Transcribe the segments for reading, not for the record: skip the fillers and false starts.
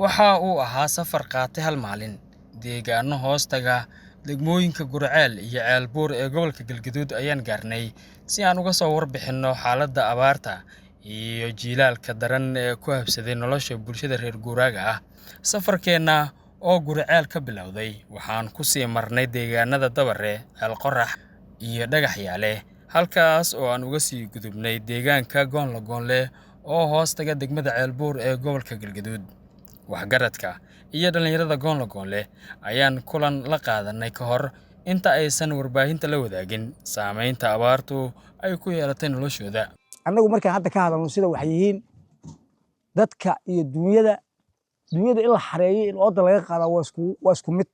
Waxa uu ahaa safar qaatay hal maalin, deegaano hoostaga degmooyinka Guriceel iyo Ceelbuur ee gobolka Galgaduud ayaan gaarnay si aan uga soo warbixinno xaaladda abaarta iyo jiilaalka daran ee ku habsaday nolosha bulshada reer guuraaga ah. Safarkeenna oo Guriceel ka bilowday, waxaan ku sii marnay deegaanada Dabare, Ceelqorax iyo Dhagaxyaale, halkaas oo aan uga sii gudubnay deegaanka Goonle oo hoostaga degmada Ceelbuur ee gobolka Galgaduud. Waxgaradka iyo dhalinyarada Goonle ayaan kulan la qaadanay ka hor inta aysan warbaahinta la wadaagin saameynta abaartu ay ku yeelatay noloshooda. Annagu markaan hadda ka hadalno sida waxay yihiin dadka iyo duunyada, duunyada in la xareeyo, in ooda laga qaada waa isku mid.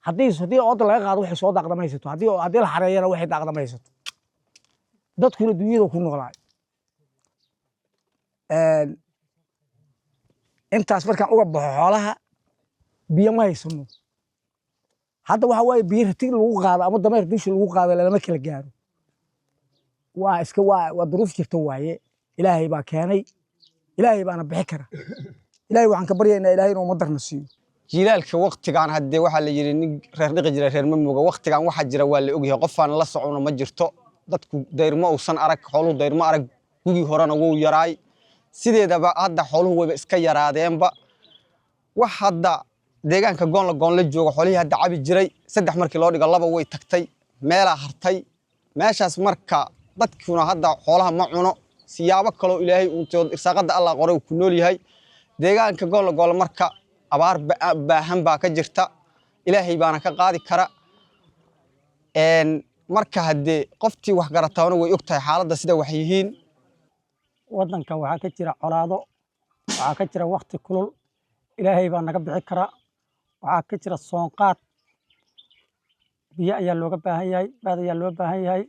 Haddii ooda laga qaado, waxay soo daaqda ma haysato. Haddii la xareeyana, waxay daaqda ma haysato. Dadkuna duunyada ku noolaay. Intaas markaan uga baxo, xoolaha biyo ma haysano. Hadda waxa waaye biyo ratig lagu qaado ama dameer dusha lagu qaado lalama kala gaaro. Waa iska waa duruuf jirta waaye. Ilaahay baa keenay, Ilaahay baana bixi kara. Ilaahay waxaan ka baryaynaa Ilaahay inuu madarna siiyo. Jiilaalka waqtigan haddee waxaa la yidhi nin reer dhiqi jira reer ma moga. Waqtigan waxaa jira waa la ogyahay, qofaan la socona ma jirto. Dadku dayrmo uusan arag, xooluhu dayrmo arag. Gugii horena wuu yaraay. Sideedaba hadda xooluhu wayba iska yaraadeenba. Wax hadda deegaanka Goonla Goonle jooga, xoolihii hadda cabi jiray saddex markii loo dhigo laba way tagtay, meelaa hartay meeshaas. Marka dadkuna hadda xoolaha ma cuno, siyaabo kaloo Ilaahay uuntood irsaaqada Allah qoray uu ku nool yahay deegaanka Goonla Goonle. Marka abaar baahan baa ka jirta, Ilaahay baana ka qaadi kara. Marka haddee qoftii wax garataana way og tahay xaaladda sida wax yihiin. Waddanka waxaa ka jira colaado, waxaa ka jira wakti kulul. Ilaahay baa naga bixi kara. Waxaa ka jira soonqaad. Biyo ayaa looga baahan yahay, baad ayaa loo baahan yahay.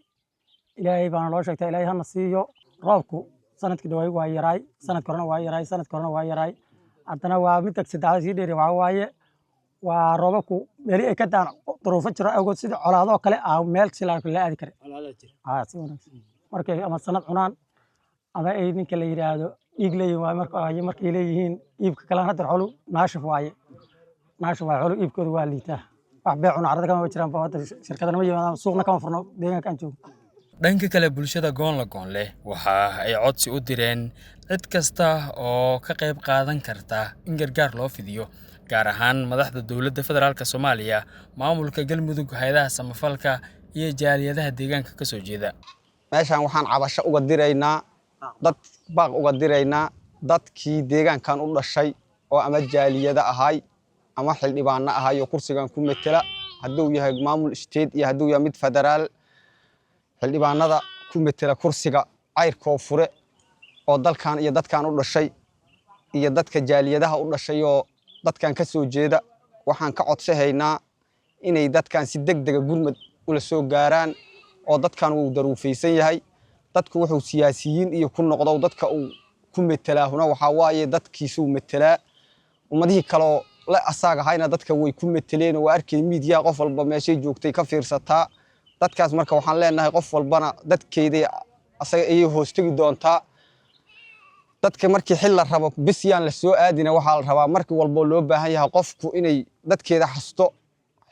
Ilaahay baana loo sheegtaa, Ilaahay hana siiyo. Roobku sanadkii dhawaay waa yaraay, sanadka horena waa yaraay, sanadka horena waa yaraay. Haddana waa midda saddexaad sii dheeri. Waxaa waaye waa roobabku meeli ay ka daan duruufo jiro awgood, sida colaado kale ah, meel si la aadi kare. Haa, si wanaagsan. Markay ama sanad cunaan ama ay ninka la yidhaahdo dhiig leeyihin waaye. Marka markay leeyihiin iibka kalena, hadda xoolu naashif waaye, naashif waaye. Xoolu iibkooda waa liitaa. Wax beecuna carrada kama jiraan ba hadda, shirkadana ma yimaadaan, suuqna kama furno deegaanka aan joogo. Dhanka kale, bulshada Goonle Goonle waxa ay codsi u direen cid kasta oo ka qayb qaadan karta in gargaar loo fidiyo, gaar ahaan madaxda dowladda federaalka Soomaaliya, maamulka Galmudug, hay'adaha samafalka iyo jaaliyadaha deegaanka ka soo jeeda. Meeshaan waxaan cabasho uga diraynaa dad, baaq uga diraynaa dadkii deegaankan u dhashay oo ama jaaliyada ahay ama xildhibaano ahay oo kursigan ku metela, hadduu yahay maamul state iyo hadduu yahay mid federaal. Xildhibaanada ku metela kursiga Cayr Koonfure oo dalkan iyo dadkan u dhashay iyo dadka jaaliyadaha u dhashay oo dadkan ka soo jeeda, waxaan ka codsahaynaa inay dadkan si deg dega gurmad ula soo gaaraan oo dadkan wuu daruufaysan yahay. Dadku wuxuu siyaasiyiin iyo ku noqdo, dadka uu ku metelaahuna waxaa waaye dadkiisuu metelaa. Ummadihii kaloo la asaagahayna dadka way ku meteleen oo waa arkay miidiyaha, qof walba meeshay joogtay ka fiirsataa dadkaas. Marka waxaan leenahay qof walbana dadkeeday asaga ayay hoostegi doontaa. Dadka markii xil la rabo bis yaan la soo aadina. Waxaa la rabaa markii walbo loo baahan yahay qofku inay dadkeeda xasto.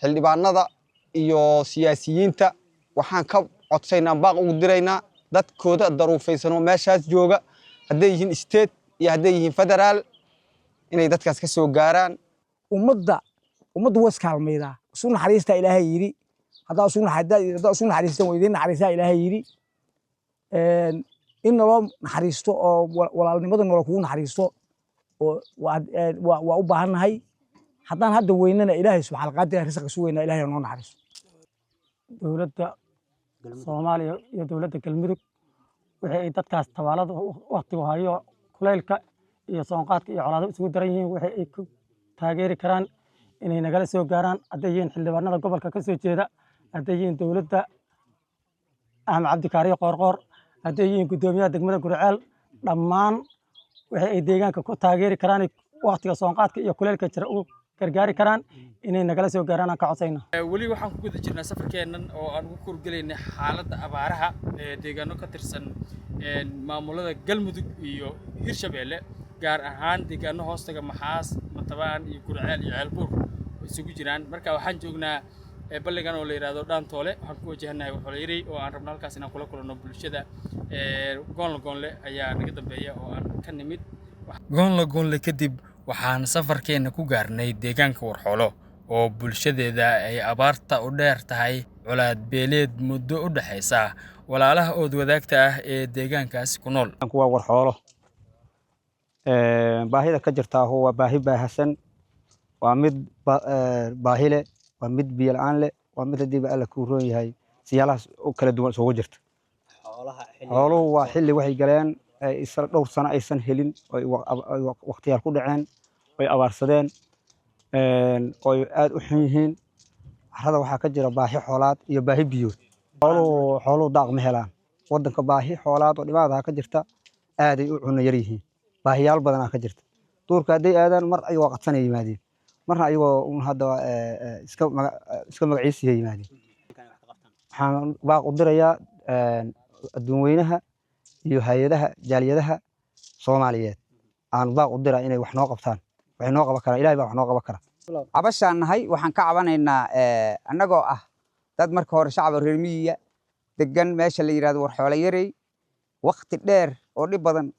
Xildhibaanada iyo siyaasiyiinta waxaan ka codsaynaa, baaq ugu diraynaa dadkooda daruufaysan oo meeshaas jooga, hadday yihiin state iyo hadday yihiin federaal, inay dadkaas ka soo gaaraan. Ummaddu waa iskaalmaydaa. Isu naxariistaa Ilaahay yidhi. Haddaa isu naxariistaan, waa idiin naxariistaa Ilaahay yidhi. In naloo naxariisto oo walaalnimada nolo kugu naxariisto oo waa u baahannahay. Haddaan hadda weynana, Ilaahay subxaana qaadir risaqa sugeynaa, Ilaahay noo naxariisto. Dowladda Soomaaliya iyo dowladda Galmudug wixii ay dadkaas tabaalada waktigu hayo, kulaylka iyo soonqaadka iyo colaado isugu daran yihiin, wixii ay ku taageeri karaan inay nagala soo gaaraan, hadday yihiin xildhibaanada gobolka ka soo jeeda, hadday yihiin dowladda Axmed Cabdikaariyo Qoorqoor, hadday yihiin guddoomiyaha degmada Guriceel, dhammaan wixii ay deegaanka ku taageeri karaan, waktiga soonqaadka iyo kulaylka jira ugu gargaari karaan, inay nagala soo gaaraan aan ka codsayna. Weli waxaan ku guda jirnaa safarkeennan oo aan ugu kurgelaynay xaaladda abaaraha ee deegaano ka tirsan maamulada Galmudug iyo Hirshabeelle. Gaar ahaan deegaano hoostaga Maxaas, Matabaan iyo Gurceel iyo Ceelbuur oo isugu jiraan. Marka waxaan joognaa balligan oo la yidhaahdo Dhaantoole. Waxaan ku wajahanahay Waxoolayari oo aan rabno halkaas inaan kula kulanno bulshada. Goonla Goonle ayaa naga dambeeya oo aan ka nimid Goonla Goonle. Kadib waxaan safarkeena ku gaarnay deegaanka Warxoolo oo bulshadeeda ay abaarta u dheer tahay colaad beeleed muddo u dhexaysa walaalaha ood wadaagta ah ee deegaankaasi ku nool. Waa Warxoolo. Baahida ka jirtaahu waa baahi baahsan, waa mid baahi leh, waa mid biyo la'aan leh, waa mid hadiiba Alla kuu roon yahay siyaalahaas u kala duwan isugu jirta. Xooluhu waa xilli waxay galeen dhowr sano aysan helin, oy waqtiyaal ku dhaceen, oy abaarsadeen, oy aad u xun yihiin. Carrada waxaa ka jira baahi xoolaad iyo baahi biyood. Xooluhu daaq ma helaan. Wadanka baahi xoolaad oo dhibaata ka jirta, aaday u cuno yar yihiin. Baahiyaal badanaa ka jirta. Duurka hadday aadaan, mar ayagoo qadsanay yimaadeen, marna ayagoo un hadda iska magaciisiya yimaadeen. Waxaan baaq u dirayaa adduun weynaha iyo hay-adaha jaaliyadaha Soomaaliyeed. Aan baaq u diraa inay wax noo qabtaan. Waxay noo qaban karaan, Ilahay baa wax noo qaban kara. Cabashaan nahay. Waxaan ka cabanaynaa annagoo ah dad marka hore shacab reer miyiga degan meesha la yidhahdo Warxoolo Yarey. Waqti dheer oo dhib badan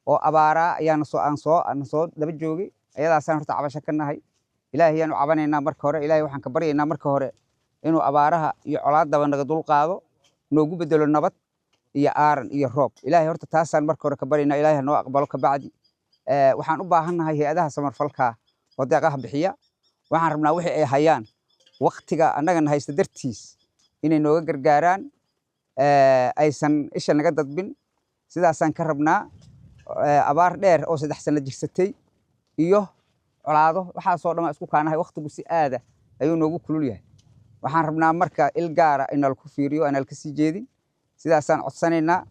oo abaaraa ayaana soo aan soo aan soo daba joogay. Ayadaasaan horta cabasho ka nahay. Ilaahay ayaan u cabanaynaa. Marka hore Ilaahay waxaan ka baryaynaa marka hore inuu abaaraha iyo colaadaba naga dul qaado, noogu bedelo nabad iyo aaran iyo roob. Ilaahay horta taasaan marka hore ka baryaynaa. Ilaahay ha noo aqbalo. Kabacdi waxaan u baahannahay hay-adaha samarfalka oo deeqaha bixiya. Waxaan rabnaa wixii ay hayaan waqtiga annagana haysta dartiis inay nooga gargaaraan, aysan isha naga dadbin. Sidaasaan ka rabnaa. Abaar dheer oo 3 sano jirsatay iyo colaado, waxaasoo dhan waa isku kaanahay. Waqtigu si aada ayuu noogu kulul yahay. Waxaan rabnaa marka il gaara in nalaku fiiriyo, aan nalka sii jeedin. Sidaasaan codsanaynaa.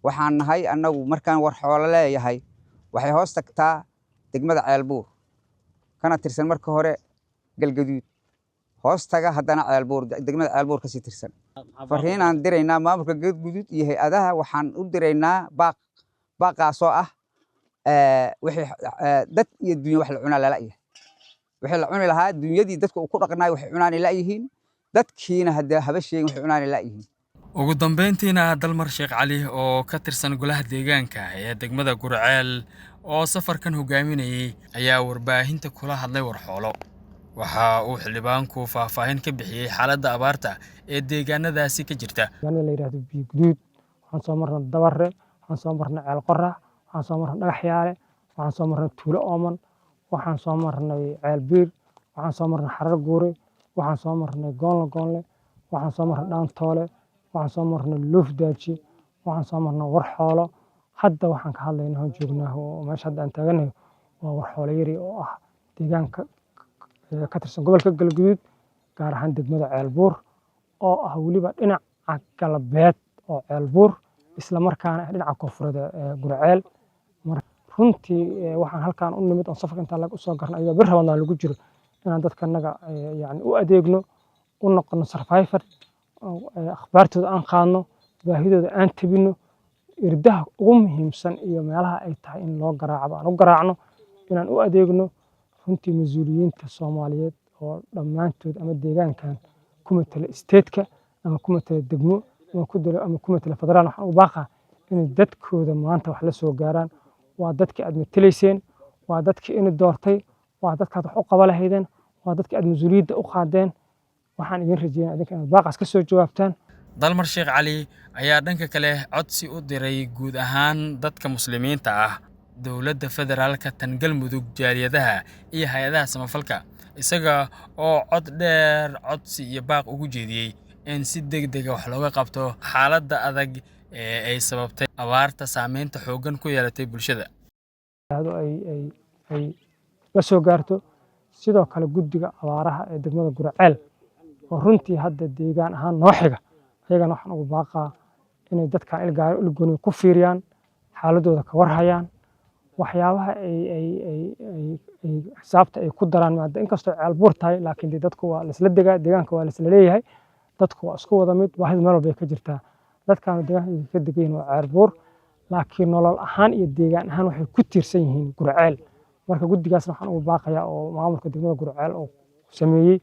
Waxaan nahay annagu, markaan Warxoolo leeyahay, waxay hoos tagtaa degmada Ceelbuur, kana tirsan marka hore Galgaduud, hoos taga haddana Ceelbuur, degmada Ceelbuur kasii tirsan. Fariinaan diraynaa maamulka Galguduud iyo hay-adaha. Waxaan u diraynaa baaq, baaqaasoo ah wixii dad iyo dunya wax la cunaa lala yahay. Wixii la cuni lahaa, dunyadii dadka uu ku dhaqnaay waxay cunaanay la'yihiin, dadkiina haddee haba sheegin, waxay cunaanay la'yihiin. Ugu dambeyntiina, Dalmar Sheekh Cali oo ka tirsan golaha deegaanka ee degmada Gurceel oo safarkan hogaaminayay ayaa warbaahinta kula hadlay Warxoolo. Waxa uu xildhibaanku faahfaahin ka bixiyey xaaladda abaarta ee deegaanadaasi ka jirta. Deegaanada la yidhaahdo Biyo Guduud, waxaan soo marnay Dabare, waxaan soo marnay Ceel Qorax, waxaan soo marnay Dhagaxyaale, waxaan soo marnay Tuulo Ooman, waxaan soo marnay Ceel Biir, waxaan soo marnay Xarar Guure, waxaan soo marnay Goonla Goonle, waxaan soo marnay Dhaantoole, waxaan soo marnay Luuf Daaji, waxaan soo marnay Warxoolo. Hadda waxaan ka hadlaynaa oon joognaa oo meesha hadda aan taaganahay waa Warxoolo Yari oo ah deegaanka ka tirsan gobolka Galguduud, gaar ahaan degmada Ceelbuur, oo ah weliba dhinaca galbeed oo Ceelbuur, isla markaana ah dhinaca koonfureed ee Gurceel. Runtii waxaan halkaan u nimid oon safarka intaa laga usoo garnay iyadoo bir Ramadaan lagu jiro inaan dadkanaga yani u adeegno, u noqono survivor, akhbaartooda aan qaadno, baahidooda aan tabino, irdaha ugu muhiimsan iyo meelaha ay tahay in loo garaacaba aan u garaacno, inaan u adeegno. Runtii mas-uuliyiinta Soomaaliyeed oo dhammaantood ama deegaankan ku matala state-ka ama ku matala degmo ama ku matala federaal, waxaan u baaqaa inay dadkooda maanta wax la soo gaaraan. Waa dadkii aad matalayseen, waa dadkii ini doortay, waa dadkaad wax u qaba lahaydeen, waa dadkii aad mas-uuliyadda u qaadeen. Waxaan idin rajeynaya idinka inaad baaqaas ka soo jawaabtaan. Dalmar Sheekh Cali ayaa dhanka kale codsi u diray guud ahaan dadka Muslimiinta ah, dowladda federaalka, tan Galmudug, jaaliyadaha iyo hay-adaha samafalka, isaga oo cod dheer codsi iyo baaq ugu jeediyey in si degdega wax looga qabto xaaladda adag ee ay sababtay abaarta saameynta xooggan ku yeelatay bulshada. Ay la soo gaarto. Sidoo kale guddiga abaaraha ee degmada Gurceel oo runtii hadda deegaan ahaan noo xiga, ayagana waxaan ugu baaqaa inay dadkan ilgaaro ilgooni ku fiiriyaan, xaaladooda ka warhayaan, waxyaabaha ay xisaabta ay ku daraan maada. Inkastoo Ceelbuur tahay, laakiin dee dadku waa laisla degaa, deegaanka waa laisla leeyahay, dadku waa isku wada mid, baahida meel walba ay ka jirtaa. Dadkaanu deegaanka ka degan yihiin waa Ceelbuur. Laakiin nolol ahaan iyo deegaan ahaan waxay ku tiirsan yihiin Guriceel. Marka guddigaasna waxaan ugu baaqayaa oo maamulka degmada Guriceel oo sameeyey,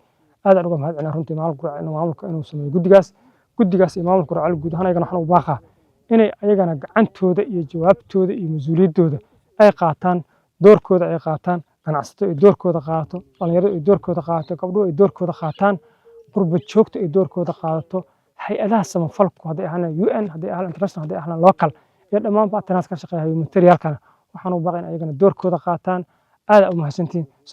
aad aan uga mahad celinaa runtii maamulka Guriceel maamulka inuu sameeyo guddigaas. Guddigaas iyo maamulka Guriceel guud ahaan ayagana waxaan ugu baaqaa inay ayagana gacantooda iyo jawaabtooda iyo mas-uuliyaddooda ay qaataan, doorkooda ay qaataan, ganacsato ay doorkooda qaadato, dhalinyaradu ay doorkooda qaadato, gabdhuhu ay doorkooda qaataan, qurba joogta ay doorkooda qaadato, hay-adaha samafalku hadday ahaan UN, hadday ahaan international, hadday ahaan local iyo dhammaan partners ka shaqeeya humanitarian-kana, waxaan u baaqay in ayagana doorkooda qaataan. Aad aa u mahadsantihiin.